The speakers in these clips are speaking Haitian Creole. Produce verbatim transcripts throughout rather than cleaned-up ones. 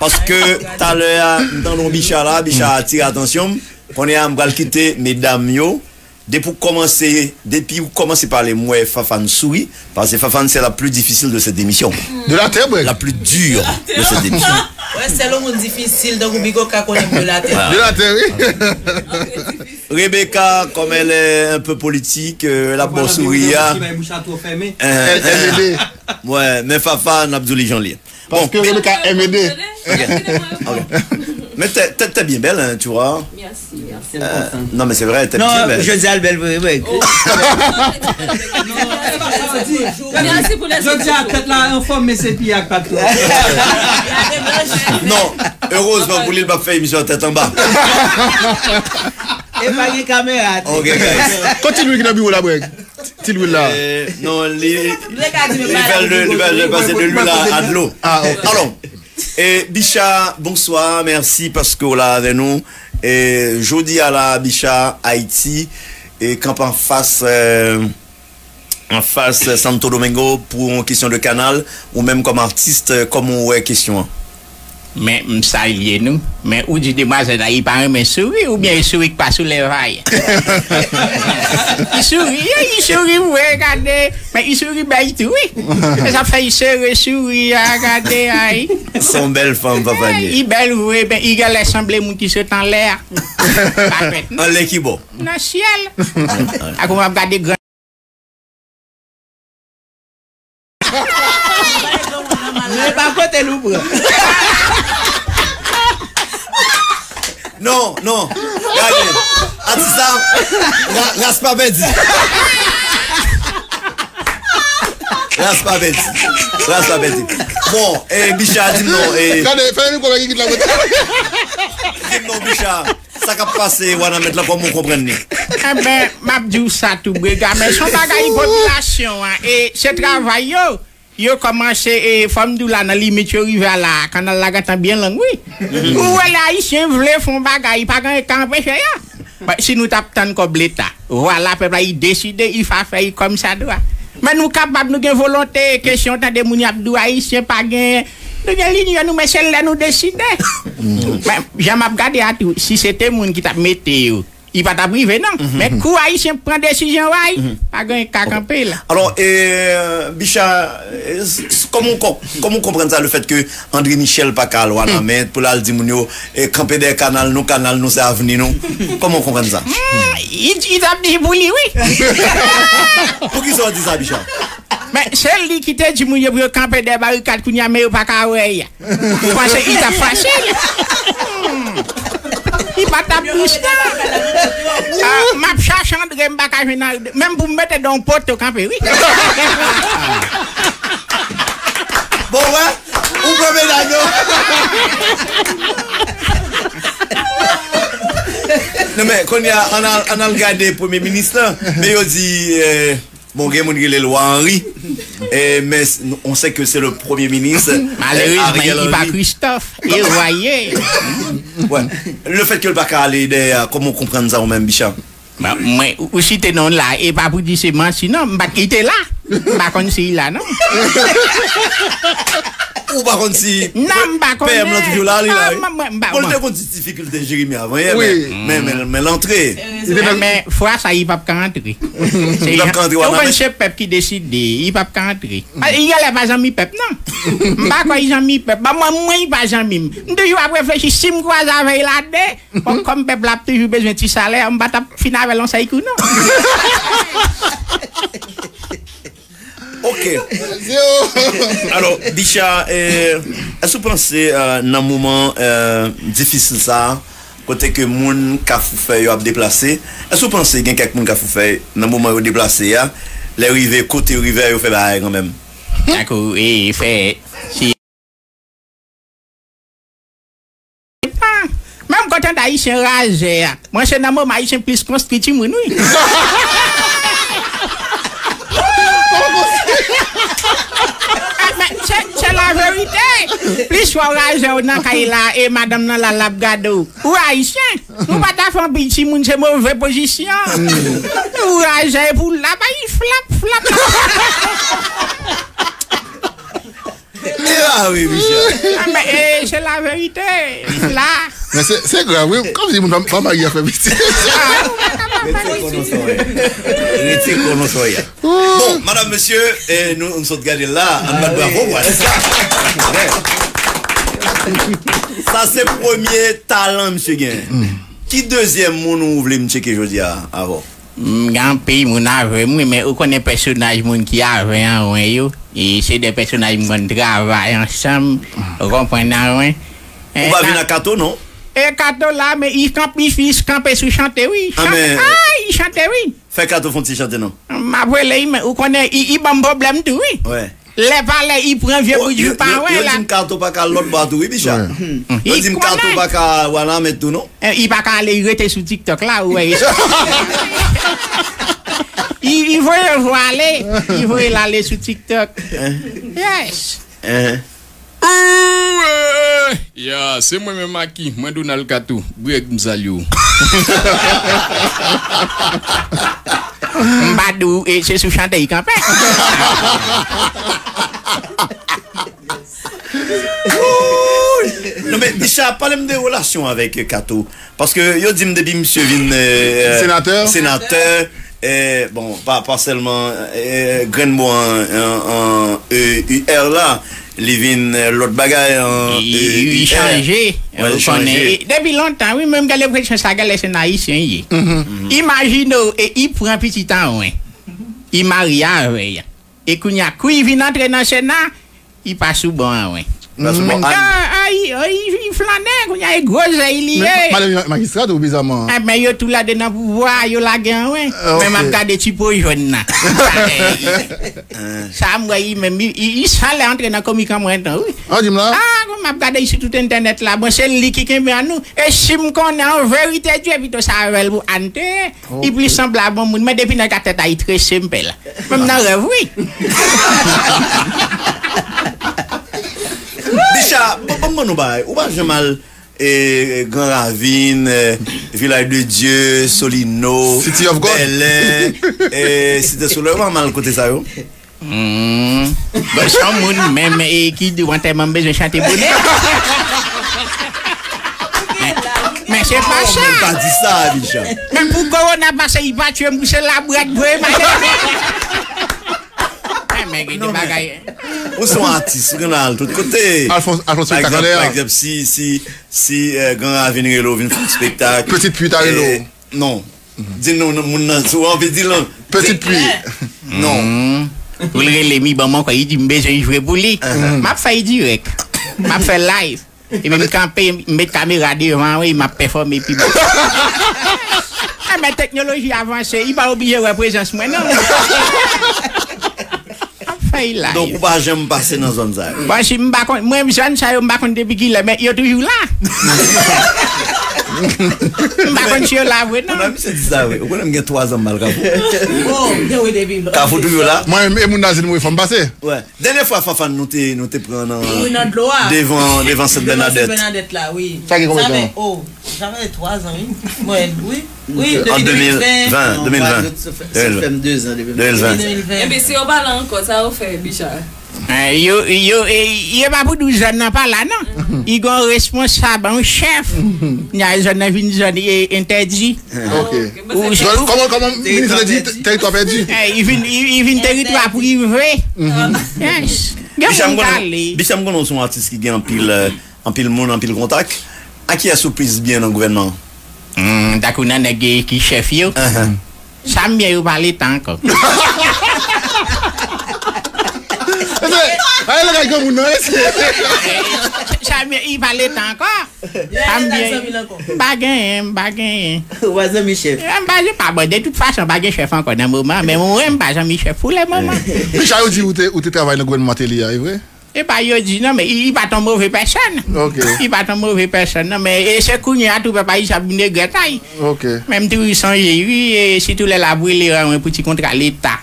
Paske talè a, m tande yon Bicha la, Bicha atire atansyon m. Kounye a, m pral kite medam yo. Depi w kòmanse, depi w kòmanse pale, m wè Fafane souri, paske Fafane, c'est la plus difficile de cette émission. De la terre, bro. La plus dure de cette émission. Wè, sèl yon moun difisil, tankou Bigo ka konnen de la terre. De la terre, oui. Rebecca, comme elle est un peu politique, euh, l ap bon souri a. Ki bay bouch la twò fèmen. Euh, euh, M E D. Ouais, men Fafa, n ap di w li jan l ye. Bon, paske Rebecca M E D. Ok, ok. Mais t'es, t'es, t'es bien belle, hein, tu vois. Merci, merci. Euh, non, mais c'est vrai, t'es bien belle. Non, jodi a l bèl vre, vre. Merci pour les jodi a tèt la anfòm, men se piye ak pat la. Non, erezman pou li, l p ap fè emisyon tèt anba. E pa gen kamera. Ok, guys. Kontinye ki nan biwo la, Breg. Ti lwil la. Eh, non, li, li fè l de, li fè l pase de lwil a, a dlo. Ah, ok. Alò, eh, Bicha, bonswa, mèsi paske w la avè nou. Eh, jodi a la, Bicha, Ayiti, eh, kanpe anfas, eh, anfas Santo Domingo pou yon kesyon de kanal, ou menm kòm atis, eh, kòman w wè kesyon an? Men m salye nou. Men ou di demwazèl la, li pa renmen souri, oubyen e souri k pa sou lèv a y? Li souri, li souri vre, gade. Men li souri bèl tou, wi. E sa fè li sere souri a, gade, ay. Se yon bèl fanm, papa. Li bèl vre, men li genlè sanble moun ki sot anlè a. Pa fèt, non. Anlè ki bò? Nan syèl. Akoz m ap gade gran Men pa kote nou pran. Non, non. Gade. Atis la, ra-, ras pa pèdi. Ras pa pèdi. Ras pa pèdi. Bon, eh, Bicha, di m non, eh. Gade, fè yon kote ki la kote. Di m non, Bicha. Sa k ap pase, Wanament lan, kòman w konprann li? Enben, m ap di w sa tou, Brega, men se yon bagay popilasyon an, e se travay yo. Yo kòmanse, e fò m di w la, nan limit yo rive a la, kanal la gentan byen long, wi. Ou wè lè Ayisyen vle fè yon bagay, pa gen ka anpeche yo. Bon, si nou t ap tann kòb Leta, vwala, pèp la, li deside, li fa fè, li kòmsadwa. Men nou kapab, nou gen volonte, kesyon tande moun y ap di w Ayisyen pa gen Nou gen linyon nou, men se lè nou deside. Men, jan m ap gade a tou, si se te moun ki t ap mete yo, li pa t ap rive, non. Men kou Ayisyen pran desizyon, way, pa gen ka kanpe la. Alò, eh, Bicha, eh, s-, s-, kòman w kò-, kòman w konprann sa, le fait que André Michel pa ka al Wanament pou l al di moun yo, eh, kanpe dèyè kanal nou, kanal nou se avni nou? Kòman w konprann sa? Hmm, li, li t ap di pou li, wi. Poukisa w di sa, Bicha? Men se li ki te di moun yo pou yo kanpe dèyè barikad, kounye a men yo pa ka wè y. Ou panse li t ap fasil? Hmm. Li pa t ap dous, non. Ah, m ap chache André, m pa ka jwenn André. Menm pou m mete dan yon poto kanpe, wi. Bon, wè, ou pran medal, non? Non, men, kounye a, ann al, ann al gade premye minis lan. Men yo di, eh, Bon, gen moun ki rele l Wa Henry. Eh, men s-, on sait que c'est le premier ministre, eh, Ariel Henry. Malerezman, li pa Christophe, e Wa ye. Ouais. Le fait que l pa ka ale dèyè, kòman w konprann sa ou menm, Bicha? Bon, mwen, ou, ou site non l la, e pa pou di se manti, non, m pa t, li te la. M pa konn si li la, non. Ou pa konn si P M lan toujou la, li la, wi. Bon, l te konn di difikilte Jeremi avan yè, men, men, men, men l antre. Men fwa sa, li p ap ka antre. Li p ap ka antre Wanament. Ou konn se pèp ki deside, li p ap ka antre. Li genlè pa zanmi pèp, non. M pa kwè li zanmi pèp. Ban mwen, mwen, li pa zanmi m. M toujou ap reflechi, si m kwaze avè l a de, bon, kòm pèp la ap toujou bezwen ti salè, m pa t ap fin avè l yon sèl kou, non. Ok. Alò, Bicha, eh, èske w panse, eh, nan moman, eh, difisil sa a, kote ke moun Kafou Fèy yo ap deplase, èske w panse gen kèk moun Kafou Fèy, nan moman yo deplase a, lè rive kote yo rive a, yo fè bagay kanmenm? Dakò, e fè, si Ah, menm kote Ayisyen razè a. Mwen se nan moman Ayisyen plis konstwi timoun, wi. Men se, se la verite. Plis fò razè w nan kay la e madanm nan la l ap gade w. Ou Ayisyen. Nou pa ta fè anpil timoun se move pozisyon. Ou razè pou la bay flap, flap, flap. E a wi, Bicha. Ah, men, eh, Se laverite, m la. Men se, se grav, wi. Kòmsi moun pa, pa marye a fè pitit. Rete konnen sa w ye. Rete konnen sa w ye. Bon, madanm, mesye, eh, nou, nou sot gade l la, ann bat bravo pou artis la. Sa se premye talan misye gen. Ki dezyèm moun ou vle m tcheke jodi a avè w? M gen anpil moun avè m, wi, men ou konnen pèsonaj moun ki avè Anwen yo. E se de pèsonaj m konn travay ansanm, ou konprann Anwen. Ou pa vin ak Kato, non? E Kato la, men i kanpe, i kanpe sou chante, wi. Ah, men ay, i chante, wi. Fè Kato fè yon ti chante, non? M ap rele, wi, men ou konnen, i, i ban m pwoblèm tou, wi. Lè pa lè, i pran vye bout jou pa wè la. Yo di m Kato pa ka al lòt bò tou, wi, Bicha. Yo di m Kato pa ka al Wanament tou, non? Eh, i pa ka ale, i rete sou TikTok la, ou wè. I, i voye vwale, i voye l ale sou TikTok. Yes. Ya, se mwen menm Aki, mwen Donald Kato, Greg m salye w. M pa di w, e, se sou chante i kanpe. Non, men, Bicha, pale m de relasyon avèk Kato. Paske yo di m depi misye vin, eh, senatè, senatè, eh, bon, pa, pa sèlman, eh, grenn mo an, an, an, E U R la, li vin, eh, lòt bagay an, li, li chanje. Ou konnen, e, depi lontan, wi, men m gen lenpresyon sa, gen lè se nan Ayisyen ye. Imajine w, e, i pran pitit Anwen. I marye avè l. E kounye a, kou i vin antre nan Sena, i pa sou bò Anwen. Pa sou bò Ann. Ah, ah, i, i, i flannen, kounye a, e gwo zèy li ye. Men madanm majistra tou, bizaman. Ah, men yo tou lade nan pouvwa, yo lage Anwen. Men m ap gade ti po jòn nan. Sa m wè, i menm, i, i, i san lè antre nan komik an mwen tan, wi. Ah, di m la. Ah, m ap gade sou tout entènèt la. Bon, se li ki kenbe an nou. E si m konnen an verite, Dye, pito sa avè l pou Ann te ye. I plis sanble a bon moun, men depi nan katèt a, i trese m pè la. Menm nan rèv, wi. Bicha, bon, bon, bon, nou bagay. Ou pa janm al, eh, Gran Ravin, eh, Vilaj de Dye, Solino, City of God, Bèlè, eh, Site Solèy, ou pa mal kote sa yo? Hmm. Bon, se yon moun menm, e, ki di w antèman m bezwen chante bonè. Men, men se pa sa. Ou pa di sa, Bicha. Men pou kowona pase, i pa tchwe m, pou se labwèt vre, m ale. Men, men, gen de bagay. Ou se yon atis, ou gen al tout kote. Alphonse, Alphonse pa egzanp, pa egzanp, si, si, si, eh, Gran Ravin rele w vin fè yon espektak. Petit Puy ta rele w. Non. Di nou, nou, moun nan, si w anvi di l, non. Petit Puy. Non. Pou l rele m, i ban m ankò, i di m bezwen jwe pou li. M ap fè l dirèk. M ap fè live. Epi m kanpe, m met kamera devan, wi, m ap pèfòme pi bon. Ah, men teknoloji avanse, i pa oblije wè prezans mwen, non. Ap fè y la. Donk, ou pa janm pase nan zòn sa yo? Bon, si m pa konn, mwen, zòn sa yo, m pa konn depi kilè, men yo toujou la. M pa konn si yo la vre, non. Misye di sa vre. Ou konnen m gen twa zan m pa al Kafou. Kafou toujou la. Mwen, e moun Nazil mwen fè m pase. Wè. Dènyè fwa, Fafane, nou te, nou te pran nan, devan, devan Sent Bènadèt. Devan Sent Bènadèt la, wi. Sa gen konbyen tan? Sa fè twa zan, wi. Mwen, wi. Wi, depi de mil ven. An de mil ven, de mil ven. Sa fè m de zan depi de mil ven. Ebyen, si yo pa la ankò, sa yo fè, Bicha? Eh, yo, yo, eh, yo pa pou di w zòn nan pa la, non. I gon responsab, yon chèf. Nya zòn nan vin zòn, eh, entèdi. Ok. Ou, kòman, kòman minis la di, teritwa pèdi? Eh, i vin, i, i vin teritwa prive. Yes. Gen moun k ale. Bicha, m konnen w se yon atis ki gen anpil, eh, anpil moun, anpil kontak. A kiyès ou plis byen nan gouvènman an? Hmm, dakò nan nèg ki chèf yo. Sa m byen yo pa leta ankò. Sa e langaj granmoun nan, wi. Sa m byen, i pa leta ankò. Sa m byen. M pa genyen, m pa genyen. Ou pa zanmi chèf? M pa, m pa, bon, de tout fason, pa gen chèf ankò nan moman, men mwen, m pa zanmi chèf pou le moman. Bicha, yo di ou te, ou te travay nan gouvènman Martelly a, e vre? E pa yo di non, men i, i pa t yon move pèsòn. Ok. I pa t yon move pèsòn, non, men e se kounye a tou pèp ayisyen ap vin regrèt, ay. Ok. Men m toujou sonje, wi, e sitou lè l ap rele Anwen pou ti kontra leta.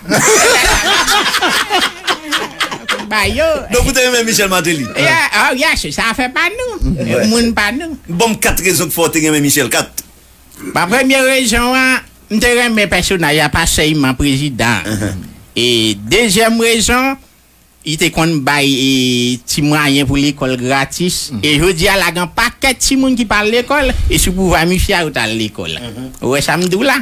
Ba yo. Donk, ou te renmen Michel Martelly? Yeah, oh, yes, se afè pa nou. Moun pa nou. Ban m kat rezon k fè w te renmen Michel, kat. Bon, premye rezon an, m te renmen pèsonaj la, pa sèlman prezidan an. E dezyèm rezon, Li te konn bay e, ti mwayen pou lekòl gratis. E jodi a la, gen pakèt timoun ki pa al lekòl, e sou pouvwa misye a, yo t al lekòl. Ou wè sa m di w la?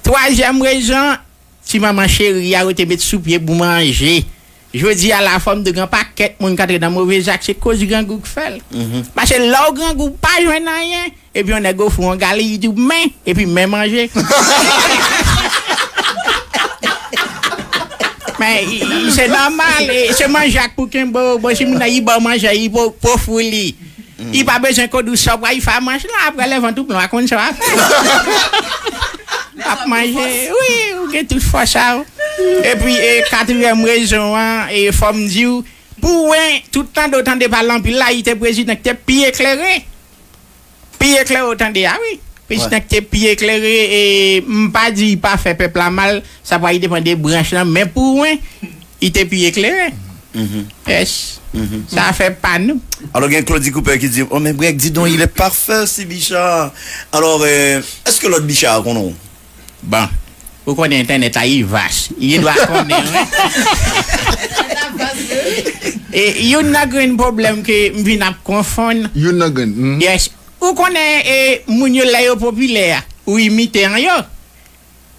Twazyèm rezon, ti manman cheri a, yo te met sou pye pou manje. Jodi a la, fò m di w, gen pakèt moun k antre nan move zak, se koz grangou k fè l. Paske lè w grangou, w pa jwenn anyen, epi yon nèg ofri w yon galon, li di w men, epi men manje. Men, i- i- se nòmal, e, se manje ak pou kenbe w, bon, si moun nan, li ba w manje, li po- pofou li. Li pa bezwen koud ou sòp, li fè manch lan, apre lè vant ou plen, w a konn sa w a fè. W ap manje, wi, ou gen tout fòs sa w. Epi, e, katriyèm rezon an, e, fò m di w, pou wen, tout tande w tande pale anpil la, li te prezidan ki te pi eklere. Pi eklere w tande a, wi. Prezidan ki te pi eklere, e m pa di li pa fè pèp la mal, sa pral depann de branch lan, men pou mwen, li te pi eklere. Yes. Sa fè pa nou. Alò, gen Claudy Cooper ki di, oh, men Brèk, di donc, il est parfait, si Bicha. Alò, euh, èske lòt Bicha a konnen w? Bon, ou konnen entènèt la, li vas. Li dwa konnen, wi. E youn nan grenn pwoblèm ke m vin ap konfonn. Youn nan grenn. Mhm. Yes. Ou konnen, e, moun yo, lè yo popilè a, ou imite an yo.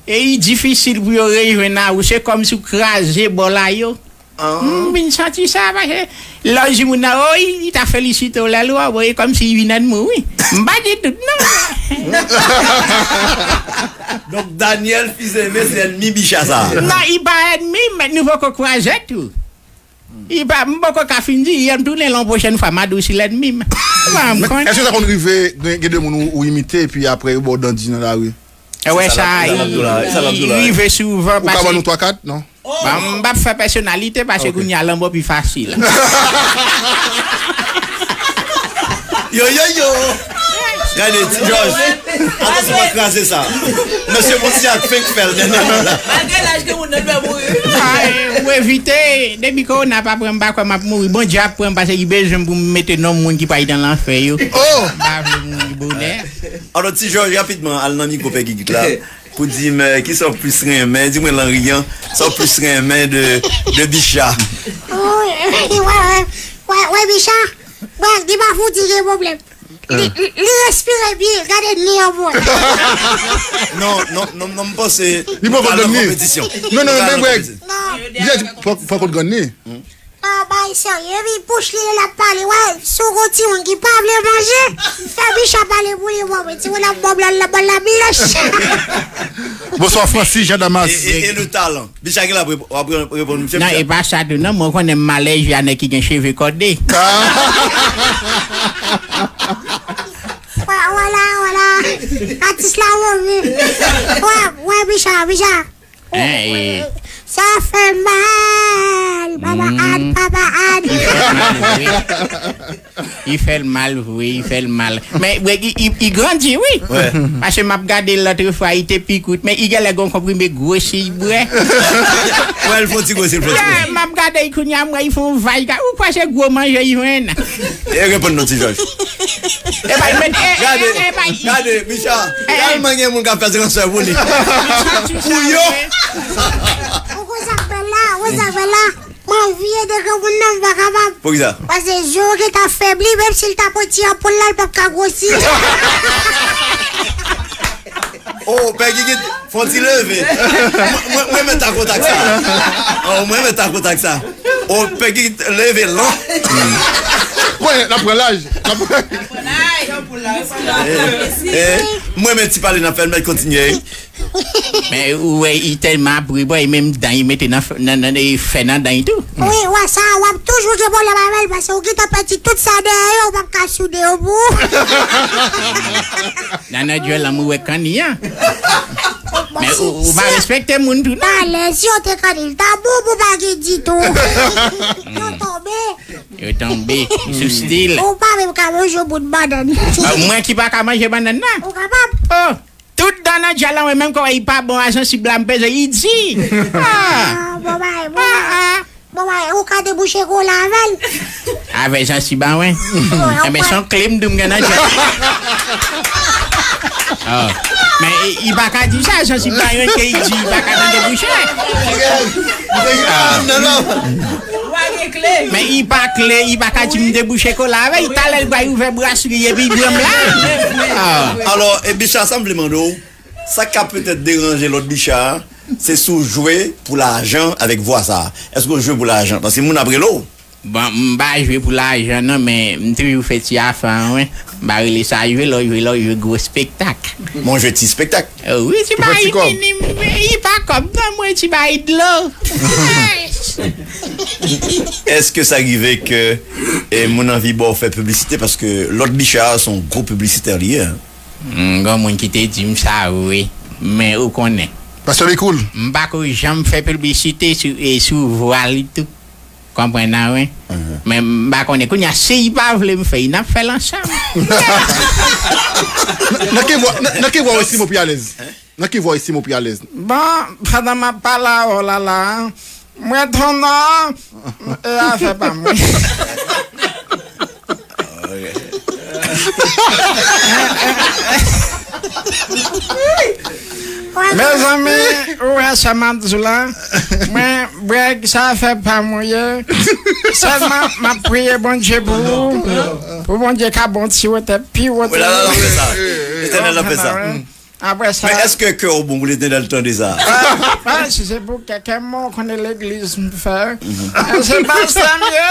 E li difisil pou yo rejwenn a ou. Se kòmsi w kraze bòl a yo. M vin santi sa, paske lè w di moun nan, o, li, li ta felisite w lè l wè w, bon, e kòmsi li vin ènmi w, wi. M pa di tout, non. Donk, Daniel Fils-Aimé, se ènmi Bicha sa. Non, li pa ènmi, men nou poko kwaze tou. Li pa, m poko ka fin di, m tounen lè yon pwochèn fwa, m adousi lènmi m. M pa konn. Èske sa konn rive, gen, gen de moun ou, ou imite, epi apre, yo ba w dandi nan lari? E wè, sa, sa l ap, sa l ap di w la, sa l ap di w la, rive souvan. Ou ka ban nou twa kat, non? Bon, m p ap fè pèsonalite, paske kounye a lanmò pi fasil. Yo, yo, yo! Gade, Ti Jòj. Atansyon, pa kraze sa. Mesye Monsi ak fenk fè l dènye la. Malgre laj ke moun nan dwe mouri. Ah, eh, ou evite, depi kowona pa pran m, pa kwè m ap mouri. Bondye ap pran m, paske li bezwen m pou m mete non moun ki pral nan lanfè yo. Oh! M pa vle mouri bonè. Alò, Ti Jòj, rapidman, al nan mikwo Pè Gigit la. Pou di m, eh, kisa w plis renmen, di mwen Lanriyan, sa w plis renmen de, de Bicha. Oh, wè, wè, wè, wè, Bicha, wè, li pa fouti gen pwoblèm. Li, li, li respire byen, gade ni an bon. Non, non, non, non, m panse li poko al nan konpetisyon. Non, non, men wè. Non. Li di, fò, fò konn grann li. Pa bay serye, epi bouch li lè l ap pale, wè, si w gon timoun ki pa vle manje, fè Bicha pale pou li, bon, men timoun ap mòb la, la, la, la blanch. Bonswa, Francis Jean Damas. E, e, e le talent. Bicha gen la pou w ap reponn misye. Non, e pa sa tou, non, mwen konnen m malèz a nèg ki gen cheve kòde. Wè, wè la, wè la. Atis la move. Wè, wè, Bicha, Bicha. Hein, e sa fè mal, papa Ann, papa Ann. Li fè l mal vre, li fè l mal. Men, wi, li, li, li grandi, wi. Paske m ap gade l lòt fwa, li te pi kout. Men, li genlè gon konprime gwosi, li bwè. Wè, l fon ti gwosi, l fon ti gwosi. M ap gade l kounye a, m wè, li fon vay. Ou kwè se gwo manje, li jwenn? E reponn non, Ti Jòj. E pa, men, e, gade, e, e, gade, Bicha. Tèlman gen moun k ap fè transfè pou li. Pou yo. Ou konn sa k bèl la, ou konn sa k bèl la. Mwen vye de granmoun nan, m pa kapab. Poukisa? Paske je w gentan febli, menm si l ta pran ti anpoul la, l p ap ka gwosi. Oh, Pè Gigit, fon ti leve. Mwen, mwen, mwen renmen ta kontak sa. Oh, mwen renmen ta kontak sa. Oh, Pè Gigit, leve lan. Mwen, n ap pran laj. N ap pran laj. Eh, eh, mwen renmen ti pale n ap fè, n mèt kontinye. Men ou wè, li tèlman ap ri, bò, li menm dan li mete nan, nan, nan, nan, fè nan dan li tou. Wi, wè sa, w ap toujou gen pwoblèm avè l, paske ou gentan pèdi tout sa dèyè yo, ou p ap ka soude yo pou ou. Nan, nan djòl lan, ou wè kanni an. Men ou, ou pa respekte moun tou, non. Talè, si yo te kanni l, ta bon pou pa gen ditou. Yo tonbe. Yo tonbe sou stil. Ou pa menm ka manje yon bout bannann. Ah, mwen ki pa ka manje bannann nan. Ou kapab. Oh, tout dan nan djòl lan, mwen menm kòman li pa bon a, sansib la m peze, li di. Ah. Ah, bon, bay, bon, bay. Ah, ah. Bon, bay, ou ka debouche kou la avè l. Avè sansib a, wen. Enben, se yon kle m di w m gen nan djòl. Oh. Men, li, li pa ka di sa, sansib la, yon ke li di, li pa ka nan debouche. Ah. Non, non. Men li pa kle, li pa ka di m debouche kola avè l. Talè l pral ouvè brasri epi l pran m la. Alò, e, Bicha, sa m vle mande w, sa k ka petèt deranje lòt Bicha a, se si w jwe pou lajan avèk vwa sa a. Èske w jwe pou lajan? Paske moun ap rele w. Bon, m pa jwe pou lajan non, men m toujou fè ti afè an, wi. M pa rele sa jwe, lè w jwe, lè w jwe gwo spektak. Mwen jwe ti spektak. Wi, ti bagay minim, li pa kòb non, mwen ti bagay dlo. Èske sa rive ke, e, moun anvi ba w fè piblisite? Paske lòt Bicha a se yon gwo piblisitè li ye. Hmm, gen moun ki te di m sa, wi. Men ou konnen. Pastè Bikoul. M pa ko janm fè piblisite sou, e, sou vwa li tou. Konprann nan, wi. Men m pa konnen. Kounye a, si li pa vle m fè, n ap fè l ansanm. Nan, nan ki vwa, nan, nan ki vwa w estime w pi alèz? Nan ki vwa w estime w pi alèz? Bon, pandan m ap pale avè w la, la, mwen Tonò, e afè pa mwen. Mezanmi, ou wè sa m ap di w la? Mwen, Breg, sa fè pa mwen ye. Sèlman, m ap priye Bondye pou ou. Pou Bondye ka bon ti wotè, pi wotè. Wi, la, la, la, fè sa. Letènèl la fè sa. Apre sa. Men èske kè w bon pou Letènèl tande sa? Ah, ah, si se pou kè, kè mwen, ou konnen legliz m fè. Ah, se pastè m ye.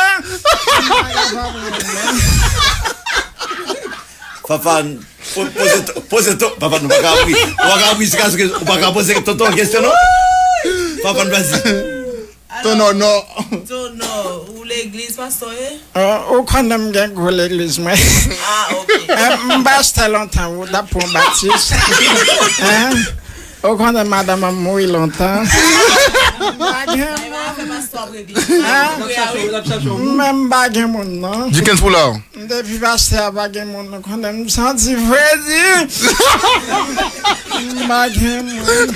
Fafan, po-, poze to-, poze to-, papa, nou pa ka pri. Ou pa ka pri jiskaske ou pa ka poze tonton kesyon, non? Papa, vas-y. Tonò, non. Tonò, ou legliz, pastè w ye? Ah, ou konnen m gen gwo legliz, mwen. Ah, ok. Eh, m pastè lontan, ou t ap pran batis. Hein? Ou konnen madanm an mouri lontan. M pa gen moun. Men m pa gen moun, non. Dickens Poulard. Depi pastè a pa gen moun, ou konnen m santi fredi. M pa gen moun.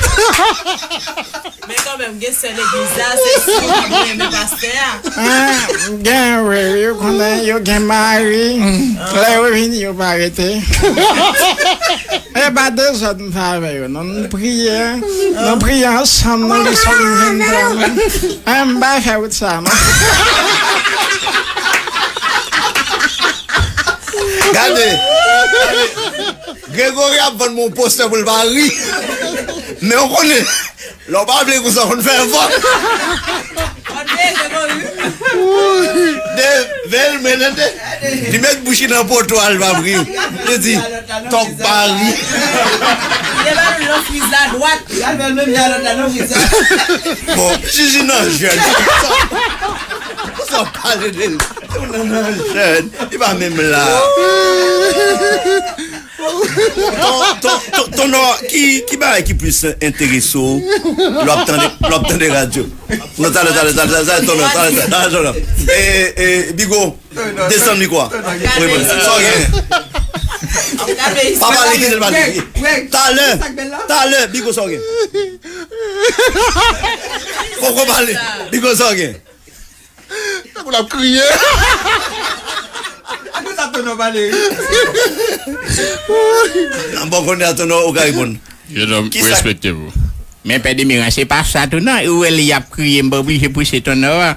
Men kanmenm, gen sè legliz la, se si yo pa renmen pastè a. Ah, gen, wi, wi, ou konnen yo gen mari. Lè yo vini, yo pa rete. E pa dezòd m fè avè yo, non. Nou priye, nou priye ansanm, nou li Sòm venntwa, non. Ah, m pa fè wout sa, non. Gade, gade. Gregory ap vann mwen yon postè pou l pa ri. Men w konnen, lè w pa vle konsa, w konn fè fò. De vel mwen tande. Li met bouch li nan poto a, l pa ri. Li di, tòk pa ri. Li te ba nou lòt friz la dwat. Bon, Jiji nan jèn. Sa pale de li. Nan, nan jèn. Li pa menm la. Ton, ton, ton, Tonò, ki, ki bagay ki plis enterese w lè w ap tande, lè w ap tande radyo? Non, talè, talè, talè, talè, talè, Tonò, talè, talè, talè, Tonò. E, e, Bigo, desann mikwo a. Wi, bon, sa w gen? Pa pale, kite l pale. Talè, talè, Bigo, sa w gen? Poko pale. Bigo, sa w gen? Tankou l ap kriye. Akoz sa Tonò pale wi? Nan bon konnen a Tonò ou ka reponn. Jennonm, m respekte w. Men Pè Demiran, se pa sa tou non. Ou wè li ap kriye, m pa oblije pouse Tonò a.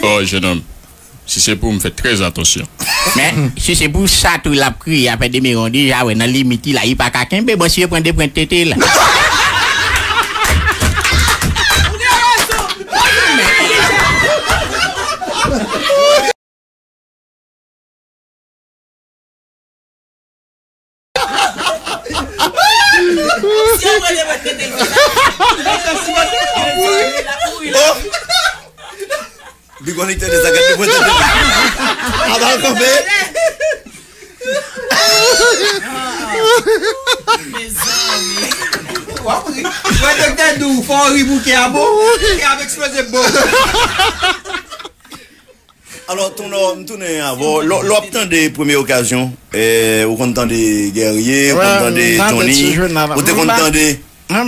Oh, jennonm, si se pou m fè trè atansyon. Men, si se pou sa tou l ap kriye a, Pè Demiran, w deja wè nan limit li la, li pa ka kenbe. Bon, si yo pran de pwent tete la. Li konekte de sa, gade de pwent tete. Aba kanpe. Mezanmi. Mwen doktè di w, fò w ri pou kè a bon. Kè ap eksploze bon. Alò, Tonò, m tounen avè w. Lè, lè w ap tande Premye Okazyon, eh, ou konn tande Guerrier, ou konn tande Tony, ou te konn tande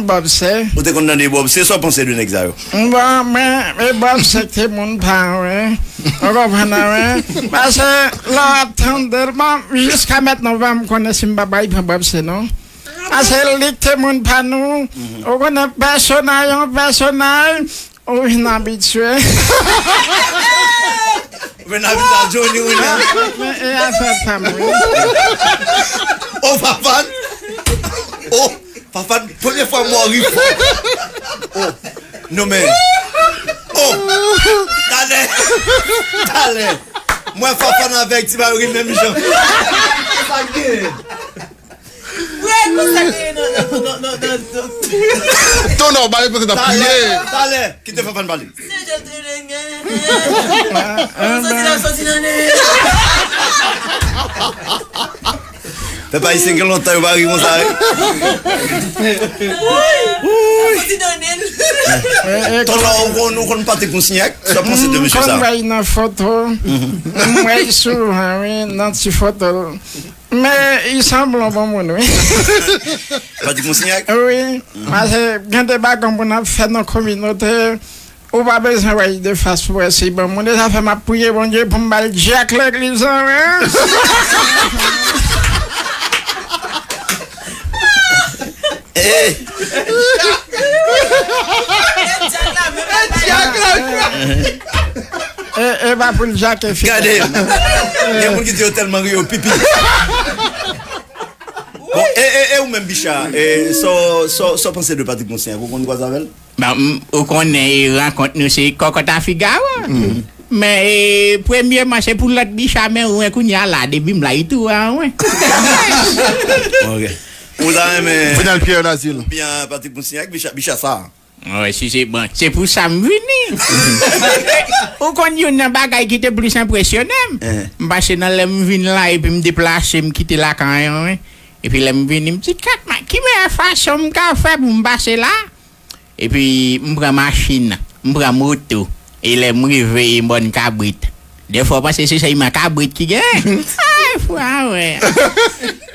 Bob C. Ou te konn tande Bob C. Sa w panse de nèg sa yo? Bon, mwen, e Bob C te moun pa mwen. Ou konprann mwen? Paske lè w ap tande l, bon, jiska mentnan, ou pa m konnen si m pa bay pran Bob C, non. Paske li te moun pa nou. Ou konnen pèsonaj, yon pèsonaj. Ou vin abitye. Ou vin abitye a Johnny, wi, la. Men, e afè pa m, wi. O, Fafane. O, Fafane, premye fwa m wè w ri fò. O, non, men. O, talè. Talè. Mwen, Fafane avèk Ti Mari menm jan. Sa k gen? Tonò, ba reponn sa, t ap kriye. Talè, kite Fafane pale. Pèp ayisyen gen lontan yo pa ri konsa, wi. Tonò, ou konn, ou konn Patrick Moussignac? Sa w panse de mesye sa? M konn wè l nan foto. M wè l souvan, wi, nan ti foto. Men, li sanble yon bon moun, wi. Patrick Moussignac? Wi. Paske gen de bagay pou n ap fè nan kominote, ou pa bezwen wè l de fas pou wè si bon moun. E sa fè m ap priye Bondye pou m ba l dyak legliz lan, wi. Hey! E, e pa pou l djake fi. Gade, gen moun ki di yo tèlman ri yo pipi. Bon, e, e, e ou menm, Bicha, e, sa w, sa w, sa w panse de Patrick Moussignac? Ou konn kwaze avè l? Bon, m, ou konnen, e, rankont nou se kòkòt a Figawo. Men, e, premyeman, se pou lòt Bicha, men ou wè kounye a la, depi m la, li tou wè an mwen. Ok. Ou ta renmen Vin al Pierre Lazil. Oubyen Patrick Moussignac, Bicha, Bicha sa? Wi, si se bon. Se pou sa m vini. Ou konn youn nan bagay ki te plis enpresyonnen m? M pase nan lè m vin la, epi m deplase, m kite lakay an, wi. Epi lè m vini, m di, "Kèt, men, ki meyè fason m ka fè pou m pase la?" Epi m pran machin, m pran moto. E lè m rive, e m bòn kabrit. Dèfwa w panse se sèlman kabrit ki gen. Ay, fwa, wè.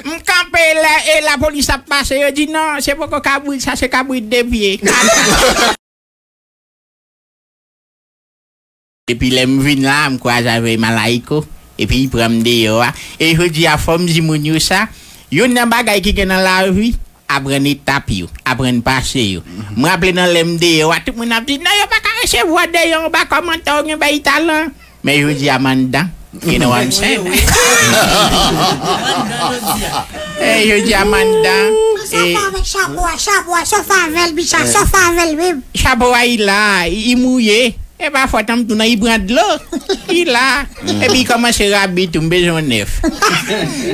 M kanpe la, e lapolis ap pase, yo di, "Non, se poko kabrit, sa se kabrit de pye." Epi lè m vin la, m kwaze avè Malayiko. Epi li pran m deyò a. E jodi a, fò m di moun yo sa, youn nan bagay ki gen nan lavi, aprann etap yo, aprann pase yo. M raple nan lè m deyò a, tout moun ap di, "Non, yo pa ka resevwa w deyò, ou pa kòmante, ou gen bèl talan." Men jodi a m anndan. You know what I'm saying? E jodi a m anndan. Sa fè avèk chapo a, chapo a, sa fè avè l, Bicha, sa fè avè l menm. Chapo a, li la, li, li mouye. E pa fòt an m tou non, li pran dlo. Li la. Epi li kòmanse rabi tou, m bezwen yon nèf.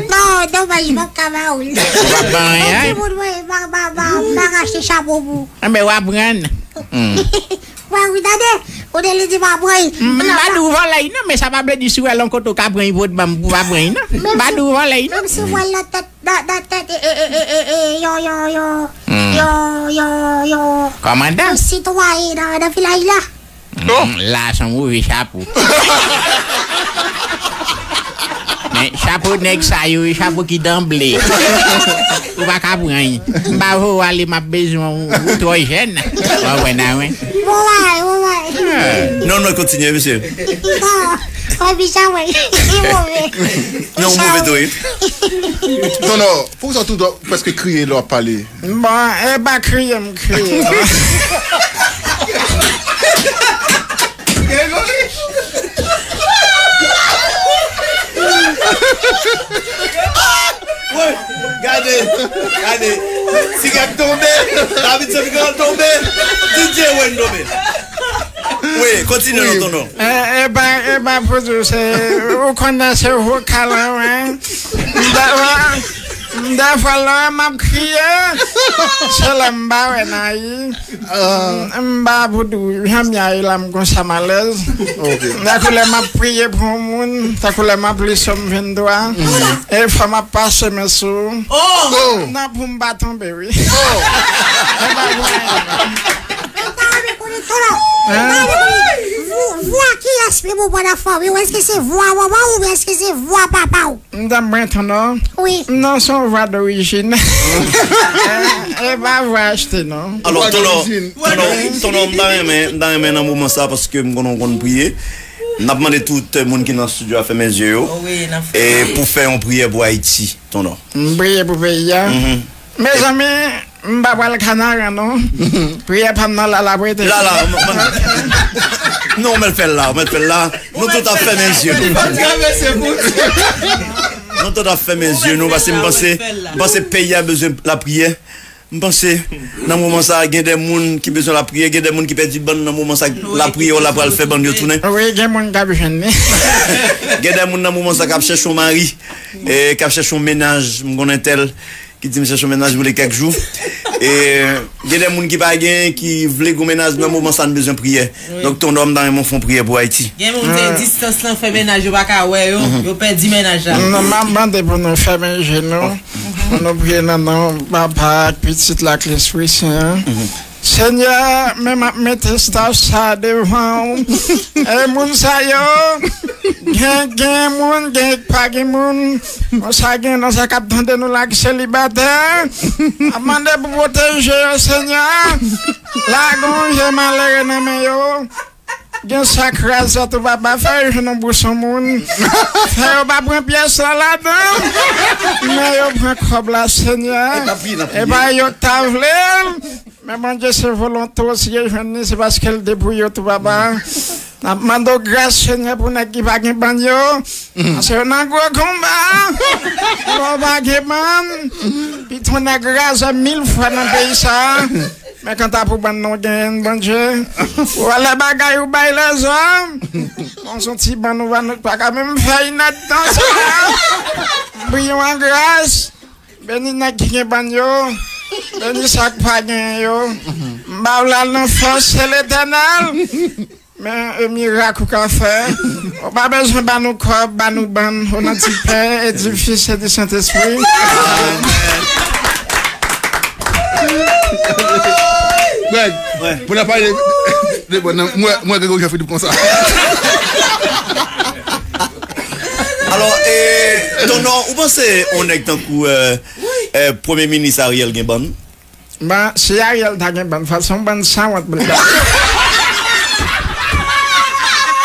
Non, domaj, m p ap ka ba ou l. Ou p ap ban anyen? Yon timoun, mwen, m pa, m pa, m pa, m pa ka achte chapo pou. Anben, w aprann. Mwen, wi, tande, ou te li di m pa pran l. M pa di w vòlè l non, men sa pa vle di si w wè l yon kote w ka pran l pou w t ban m, pou w pa pran l non. M pa di w vòlè l non. Menm si m wè l nan tèt, nan, nan tèt, e, e, e, e, e, yo, yo, yo, yo, yo, yo, kòmandan, sitwayen nan, nan vilaj la. Mm, la, se yon move chapo. Men chapo nèg sa yo, e chapo ki danble. Ou pa ka pran l. M pa voye w ale, m ap bezwen w, ou twò jèn. Ou konprann, wi. Bon bagay, bon bagay. Non, non, kontinye, mesye. Non, anpi sa, wi. Li move. Non, move tou, wi. Non, non, poukisa w toujou prèske kriye lè w ap pale? Bon, e pa kriye m kriye. Woy, gade, gade. Ti Gag tonbe, Davidson Grand tonbe, D J Wayne tonbe. Wi, kontinye non, tonton. E, e pa, e pa pou di w, se, ou konnen se vokal la, wi. M ta, m ta fè lè m ap kriye, se lè m pa wè nan li. M, m pa pou di w, jan m ye la, m konsa m alèz. Tankou lè m ap priye pou yon moun, tankou lè m ap li Sòm venntwa, e fò m ap pase men sou. Nan pou m pa tonbe, wi. E pa pou anyen. Mwen ta renmen konnen tou la. Mwen ta renmen konnen vwa, vwa kiyès pi bon pandan fanmi w? Èske se vwa manman w oubyen èske se vwa papa w? M ta renmen tonton. Wi. Non, se yon vwa dorijin. E pa vwa achte, non. Alò, tonton, tonton, tonton, m ta renmen, m ta renmen nan moman sa, paske m konnen w konn priye. N ap mande tout moun ki nan estidyo a fèmen zye yo. E pou fè yon priyè pou Ayiti, tonton. M priye pou peyi a. Mezanmi, M pa pral Kanaran, non. Priyè pa m nan la, la pou ete. La, la, m, m, non, mèt fè l la, mèt fè l la. Nou tout ap fèmen je nou. Nou tout ap fèmen je nou, paske m panse, m panse peyi a bezwen lapriyè. M panse, nan moman sa, gen de moun ki bezwen lapriyè, gen de moun ki pèdi bann nan moman sa, lapriyè w la pral fè bann yo tounen. Wi, gen moun k ap jwenn li. Gen de moun nan moman sa k ap chèche yon mari, e, k ap chèche yon mennaj, m konnen tèl, ki di m chèche yon mennaj pou li kèk jou. E, gen de moun ki pa gen, ki vle gon mennaj, nan moman sa, n bezwen priyè. Donk, Ton Nò, m ta renmen w fè yon priyè pou Ayiti. Gen moun se distans lan fè mennaj yo pa ka wè yo, yo pèdi mennaj la. Non, m ap mande pou nou fèmen je nou, pou nou priye nan non Papa ak Pitit la ak Lespri Sen an. Senyè, men m ap mete staff sa devan w. E moun sa yo, gen, gen moun, gen k pa gen moun. Bon, sa gen nan sa k ap tande nou la ki selibatè. M ap mande pou pwoteje yo, Senyè. Lage yon je malere nan men yo. Gen sa kraze tou, papa, fè yo jwenn yon bouson moun. Fè yo pa pran pyès la ladan. Men yo pran kòb la, Senyè. E pa yo k ta vle l. Men Bondye, se volonte w, si yo jwenn li, se paske l te pou yo tou, papa. N ap mande w gras, Senyè, pou nèg ki pa gen bann yo. Paske yo nan gwo konba. Lè w pa gen bann, pito nèg razè mil fwa nan peyi sa a. Men kanta pou bann nou genyen, Bondye, ou wè lè bagay ou bay lèzòm. Bon, se yon ti bann ou pa, nou pa ka menm fè inèdtan sa. Priye w an gras. Beni nèg ki gen bann yo. Beni sa k pa genyen yo. M ba w la nan fòs, se Letènèl. Men, e mirak ou ka fè. Ou pa bezwen ba nou kòb, ba nou bann, o non di Pè, e di Fis, e di Sentespri. Greg, pou n ap pale de, de bann nan, mwen, mwen, Gregory Jean Philippe konsa. Alò, e, Ton Nò, ou panse yon nèg tankou, e, e, Premye Minis Ariel gen bann? Bon, si Ariel ta gen bann, fò se yon bann sanwont pou l ta.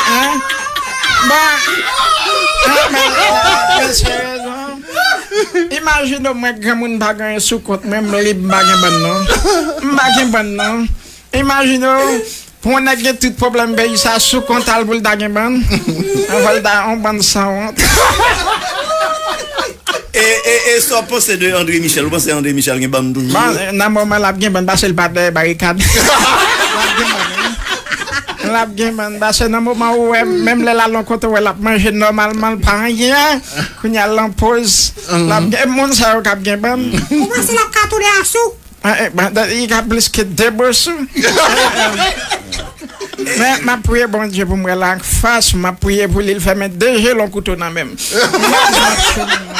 Hein? Bon, hein, men, men serye, non? Imajine w, mwen, granmoun pa gen anyen sou kont mwen, m lib, m pa gen bann, non. M pa gen bann, non. Imajine w, pou yon nèg gen tout pwoblèm peyi sa sou kont al pou l ta gen bann. Anvan l ta yon bann sanwont. E, e, e sa w panse de André Michel? Ou panse André Michel gen bann toujou? Bon, nan moman l ap gen bann, paske l pa dèyè barikad. L ap gen bann, wi. L ap gen bann, paske nan moman ou wè, menm lè l al yon kote, ou wè l ap manje nòmalman, l pa anyen. Kounye a l an poz, l ap gen, moun sa yo k ap gen bann. Ou panse l ap ka tounen asou? Ah, eh, ben, da- li ka plis ke de bosou. Men, m ap priye Bondye pou m wè l ak fas, m ap priye pou li, l fè men de je l yon kouto nan men m.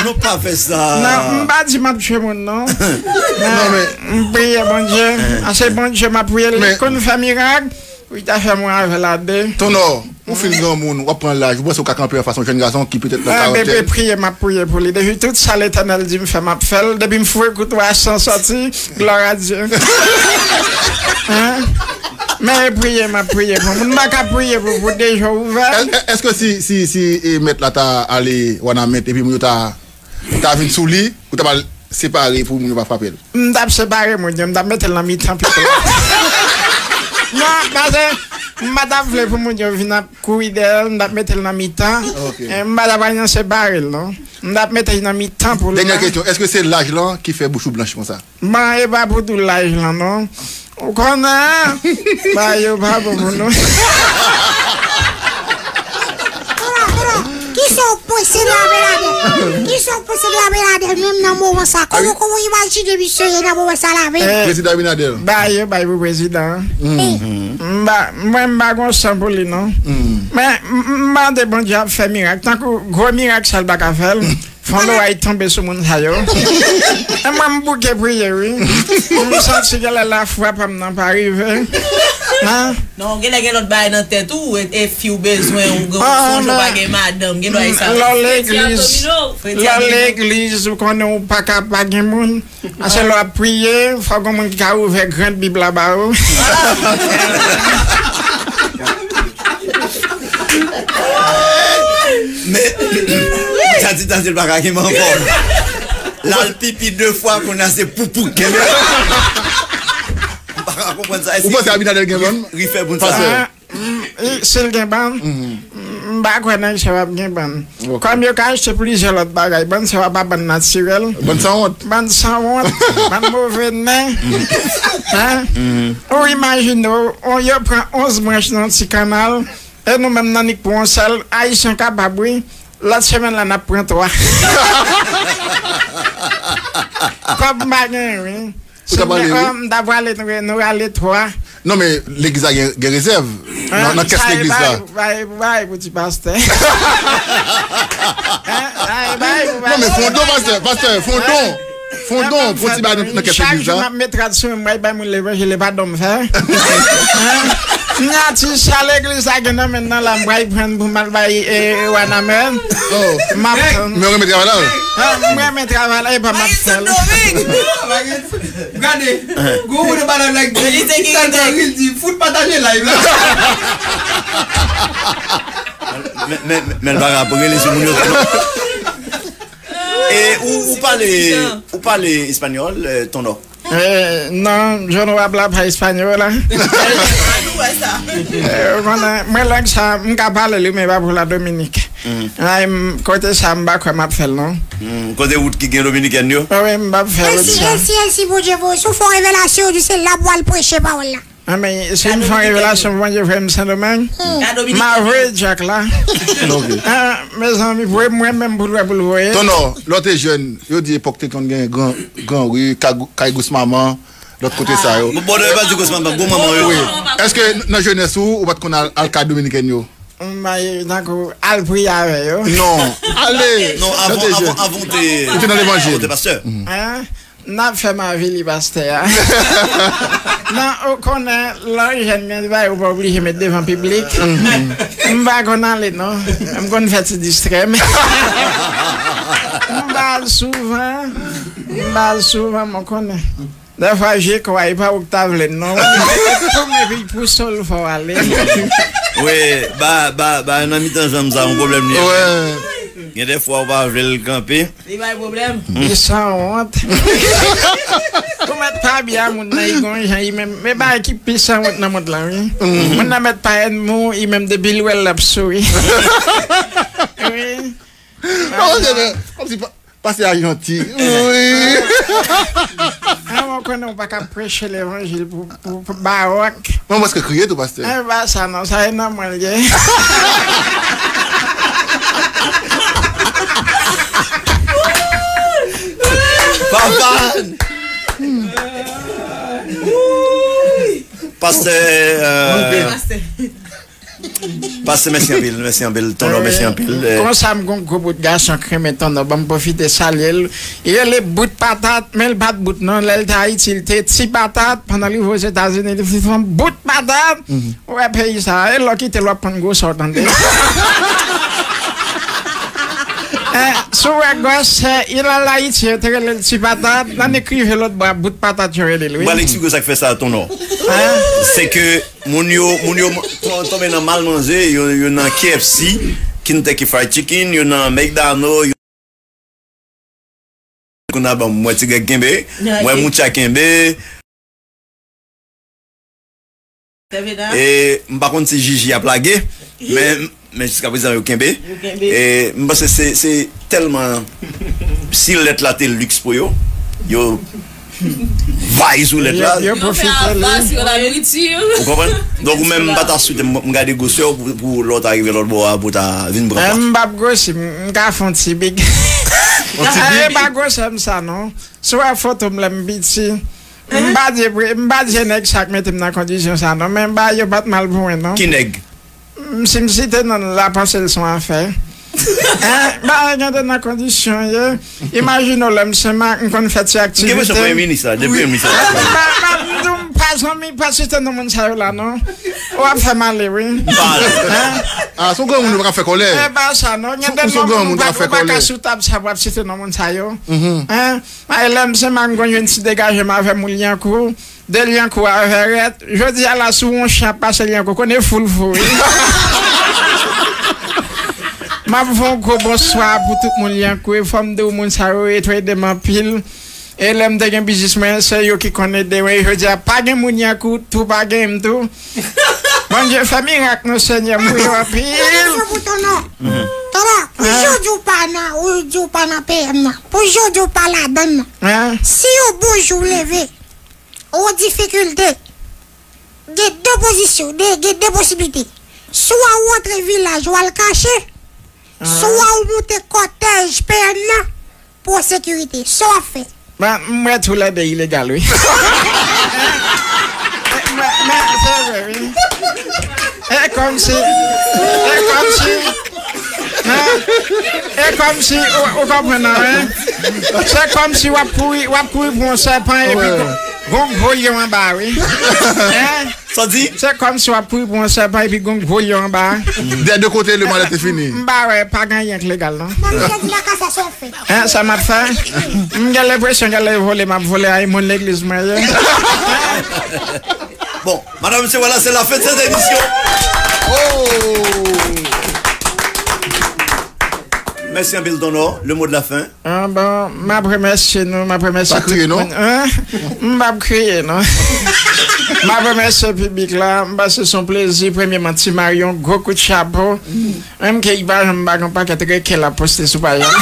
Non, pa fè sa. Non, m pa di m ap tchwe moun, non. Men, m priye Bondye. Ah, se Bondye m ap priye, li konn fè mirak. Wi, ta fè mwen avè l a de. Ton Nò, ou fin granmoun, w ap pran laj, ou panse w ka kanpe anfas yon jèn gason ki petèt nan karantèn? Bebe, priye, m ap priye pou li. Depi tout sa Letènèl di m fè, m ap fè l. Depi m foure kou twa san sòti, glwa a Dye. Hein? Men e priye, m ap priye pou moun. M pa ka priye pou, pou de je ouvè. È-, è-, èske si, si, si, e, mèt la ta ale Wanament, epi moun yo ta ta vin sou li, ou ta pral separe pou moun yo pa frape l? M t ap separe moun yo, m t ap mete l nan mitan pito. Non, paske m pa t ap vle pou moun yo vin ap kouri dèyè l, m t ap mete l nan mitan. Ok. E m pa t ap al nan separe l, non. M t ap mete l nan mitan pou l. Dènyè kesyon, èske se laj lan ki fè bouch ou blanch konsa? Bon, e pa pou tou laj lan, non. Ou konnen, bagay yo pa bon pou nou. Kisa w posede avè Abinader? Kisa w posede avè Abinader menm nan moman sa? Kòman, kòman w imajine misye ye nan moman sa la menm? Prezidan Abinader. Bagay yo bay pou prezidan an. M ba, mwen m pa gon san pou li non. Men m, m mande Bondye ap fè mirak. Tankou gwo mirak sa l pa ka fè l. Fon loray tonbe sou moun sa yo. E mwen m bouke priye wi. M santi genlè lafwa pa m nan pa rive. Hein? Non, genlè gen lòt bagay nan tèt ou, e, e fi w bezwen, ou gen, ou sonje w pa gen madanm, gen bagay sa. Lè w legliz, lè w legliz, ou konnen ou pa ka pa gen moun. Ase lè w ap priye, fò gen moun ki ka ouvè gran Bib la ba ou. Men, sa di, sa di, l pa ka gen manman. L al pipi de fwa, kounye a se poupou. Kenbe. M pa ka konprann sa. Ou panse Abinader gen bann? Ri fè moun sa. Pastè. Ah, mm, e, si l gen bann, m pa kwè nèg sa yo ap gen bann. Ok. Kòm yo ka achte plizyè lòt bagay, bann sa yo pa bann natirèl. Bann sanwont. Bann sanwont, bann move nen. Hein? Ou imajine w, on, yo pran onz branch nan ti kannal, e nou menm nan nik pou on sèl, Ayisyen kapab, wi. Lòt semèn la, n ap pran twa. Kòb m pa genyen, wi. Ou ta prale, wi. Si m gen kòb, m ta prale, nou, nou rale twa. Non, men legliz la gen, gen rezèv nan, nan kès legliz la. Bay, bay, bay pou ti pastè. Hein? Bay, bay pou pastè. Non, men fondon, pastè, pastè, fondon. Fondon, fon ti bagay nan, nan kès legliz la. Chak jou m ap met rad sou mwen, m pral bay moun levanjil, e pa don m fè. Hein? Nyati sa legliz la gen nan men nan la, m pral pran pou m al bay, eh, Wanament. Oh. M ap tann. Men w renmen travay la, wi? Ah, m renmen travay la, e pa m ap fè l. Gade, gwo moun nan pa nan nèg di, li te ki sa nan ril di, fout pataje live la. Men, men, men, men l pa ka rele sou moun yo tou, non. E ou, ou pale, ou pale espanyòl, eh, Tonò? Eh, non, yo no habla pa española. Eh, ou konnen, mwen lang sa, m ka pale li, men pa pou la Dominik. Ay, m, kote sa, m pa kwè m ap fè l, non. Mm, kote wout ki gen dominikèn yo? Ah wi, m p ap fè wout sa. Èsi, èsi, èsi, Bondye voye. Si w fè yon revelasyon, ou di se la pou w al preche pawòl la. Ah, men, si m fè yon revelasyon pou Bondye voye m Sendomeng, m a voye djak la. Ok. Ah, mezanmi, voye mwen menm pou l wè pou l voye. Tonò, lè w te jèn, yo di epòk te konn gen gran, gran ri, kay, kay Gous Manman, lòt kote sa yo. Bon, bon, non, yo pa di Gous Manman, Gwo Manman yo. Wi. Èske nan jenès ou, ou pa t konn al, al kay dominikèn yo? M bay tankou al priye avè yo. Non, ale. Non, avan, avan, avan w te, ou te nan levanjil, ou te pastè. Hein? N ap fè m avili pastè a. Non, ou konnen, lè w jèn, gen bagay ou pa oblije met devan piblik. M pa konn ale, non. M konn fè ti distrè m. M pa al souvan. M pa al souvan, men w konnen. Dèfwa, je kwè, e pa ou k ta vle l, non. Pou m epi pou sòl fò w ale. Wi, ba, ba, ba, nan mitan janm sa, yon pwoblèm li ye. Wi. Gen dèfwa, ou pa vle l kanpe. Li bay pwoblèm. Li sanwont. Ou mèt pa byen a moun nan, li gon jan, li menm, men bagay ki pi sanwont nan mond lan, wi. Moun nan mèt pa ènmi w, li menm depi l wè l, l ap souri. Wi. Non, se vre. Kòmsi pa Pastè a janti. Wi. Ah, mwen konnen w pa ka preche levanjil pou, pou, pou bawòk. Mwen prèske kriye tou, pastè. Eh, pa sa non, sa e nan mwen l ye. Papa! Pastè, euh, Pastè. Pastè, mèsi anpil, mèsi anpil, Tonò, mèsi anpil. Eh, konsa m gon gwo bout gason k renmen Tonò, ban m pwofite salye l. Li rele Bout Patat, men l pa t bout non, lè l te Ayiti, li te Ti Patat, pandan l rive Ozetazini, li fin fè yon bout patat. Ou wè peyi sa, e lè w kite l, w ap pran gwosè w, tande. Eh, si w wè gwosè, li al Ayiti, yo te rele l Ti Patat, nan nik rive lòt bò a, Bout Patat, yo rele l, wi. Mwen eksplike w sa k fè sa, Tonò. Hein? Se ke Moun yo, moun yo ton-, tonbe nan mal manje, yo, yo nan K F C, Kentucky Fried Chicken, yo nan McDonald, yo kounye a ban m wè Ti Greg kenbe, mwen Moucha kenbe. E m pa konn si Jiji ap lage, men Men jiskaprezan, yo kenbe. Yo kenbe. E m panse se, se tèlman, si lèt la te liks pou yo, yo vay sou lèt la. Yo, yo pwofite li. Yo fè aval sou la nouriti. Ou konprann? Donk, ou menm, m pa ta swete m, m gade gwosè w pou, pou lè w ta rive lòt bò a, pou w ta vin pran plas. M p ap gwosi, m, m ka fè yon ti big. Yon ti big? E pa gwosè m sa, non. Si w wè foto m lè m piti, m pa di, m pa di nèg sa k mete m nan kondisyon sa, non. Men m ba yo pa t mal pou mwen, non. Ki nèg? M, si m site non l la, panse l se yon afè. Hein? Bagay gen de nan kondisyon ye. Imajine w lè m se ma, m konn fè ti aktivite. M gen enpresyon premye minis la, de premye minis la. Hein? M pa, m pa, m di w, m pa zanmi, pa site non moun sa yo la, non. W ap fè m ale, wi. Hein? Ah, se yon granmoun ou pa ka fè kòlè. E pa sa, non. Gen de non moun ou pa, ou pa ka sou tab sa pou w ap site non moun sa yo. Hein? Ay, lè m se ma, m konn jwenn ti degaje m avè moun Lyankou. De Lyankou a Vèrèt, jodi a la, si w wè yon chen ap pase Lyankou, konnen foul fou, wi. M ap fè yon gwo bonswa pou tout moun Lyankou. E fò m di w, moun sa yo, yo ede m anpil. E lè m te gen biznis mwen, se yo ki konn ede mwen. E jodi a, pa gen moun Lyankou, tou pa gen m tou. Bondye fè mirak, non, Senyè, m priye w anpil. Yon kesyon pou Tonò. Tonò, pou jodi w pa nan, ou di w pa nan P M nan, pou jodi w pa ladan l nan, si yon bon jou w leve, ou an difikilte, gen de pozisyon, de, gen de posiblite. Swa ou antre vilaj, ou al kache, swa ou moute kòtèj P M nan pou sekirite. Sa w ap fè? Mwen, m wè toulède ilegal, wi. Men, men, se vre, wi. E kòmsi, e kòmsi, men, e kòmsi, ou, ou konprann nan, wi. Se kòmsi w ap kouri, w ap kouri pou yon sèpan epi gon, gon gwo lyon anba, wi. Hein? Sa w di? Se kòmsi w ap kouri pou yon sèpan epi gon gwo lyon anba. Des deux côtés, le mal est fini. M pa wè, pa gen anyen k legal, non. Nan mitan di lakasasyon fè. Hein, sa m ap fè? M gen lenpresyon gen lè vole, m ap vole, ay, moun legliz mwen ye. Bon, madame, mesye, voilà, c'est la fin de cette émission. Oh! Mèsi anpil, Tonò. Le mot de la fin. Ah, bon, m ap remèsye nou, m ap remèsye tout moun. Pa kriye, non? Hein? M p ap kriye, non. M ap remèsye piblik la. M panse se yon plezi. Premyèman, Ti Mari, yon gwo kout chapo. Menm ke li pa janm ba gen pakèt rekèl ap poste sou paj la.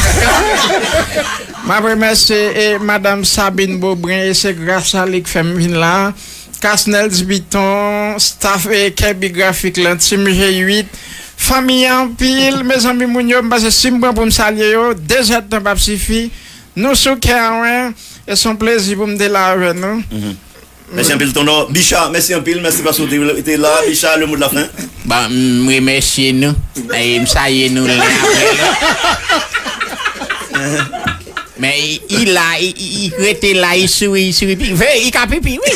M ap remèsye, e, madanm Sabine Beaubrun, e se gras a li k fè m vin la. Kasnel Dibiton, staff, e, Kèbi Grafik lan, Team G uit, fanmi an anpil, mezanmi, moun yo, m panse si m pran pou m salye yo, de zèdtan p ap sifi. Nou sou kè an, wi, e se yon plezi pou m te la avè nou. Mèsi anpil, Tonò. Bicha, mèsi anpil. Mèsi paske w te, te la. Bicha, le mot de la fin. Bon, m remèsye nou. E m salye nou len apre lòt. Men, i, i la, i, i, i rete la, i souri, i souri. Pi, ve, i ka pipi, wi.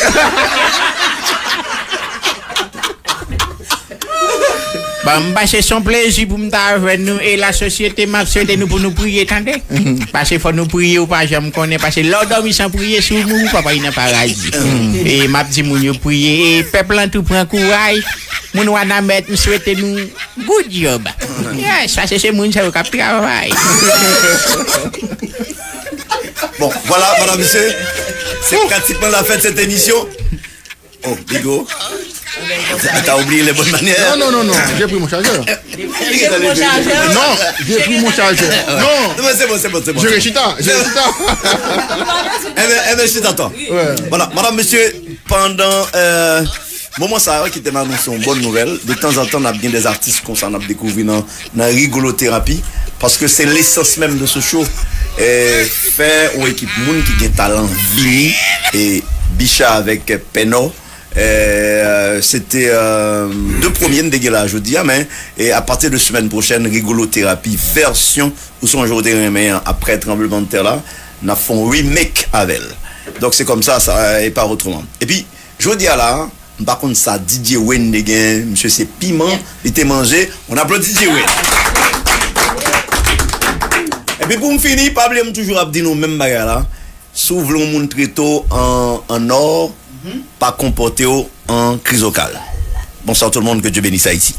Bon, m panse se yon plezi pou m ta avè nou e lasosyete, m ap swete nou pou nou priye, tande. Paske fò nou priye, ou pa janm konnen, paske lè w dòmi san priye, si w mouri, w p ap al nan paradi. E m ap di moun yo priye, e pèp lan tou pran kouraj. Moun Wanament, m swete nou good job. Yes, paske se moun sa yo k ap travay. Bon, voilà, madame, monsieur, c'est pratiquement la fin de cette émission. Oh, Bigo. T'as oublié les bonnes manières. Non, non, non, non, j'ai pris mon chargeur. Non, j'ai pris mon chargeur. Non. Non, mais c'est bon, c'est bon, c'est bon. Je réchita, je réchita. Eh ben, eh ben, je t'entends. Ouais. Voilà, madame, monsieur, pandan, euh, moman sa a, ki te anonse yon bòn nouvèl, de tanzantan, n ap gen de atis konsa, n ap dekouvri nan, nan Rigolo Therapy, paske se lesans menm de ce show. E fè yon ekip moun ki gen talan vini, e Bicha avèk Pènò, euh, se te, euh, de premye n te gen la jodi a, men, e apati de semèn pwochèn, Rigolo Therapy vèsyon ou sonje w te renmen an, aprè tranblemanntè la, n ap fè yon remake avè l. Donk, se kòmsa, sa, e pa otreman. Epi, jodi a la, m pa konn sa D J Wayne te gen, misye se piman, li te manje, on aplodi D J Wayne. Epi pou m fini, pa bliye m toujou ap di nou menm bagay la, si w vle yon moun trete w an, an nò, pa konpòte w an krizokal. Bonsoir tout le monde, que Dieu bénisse Haïti.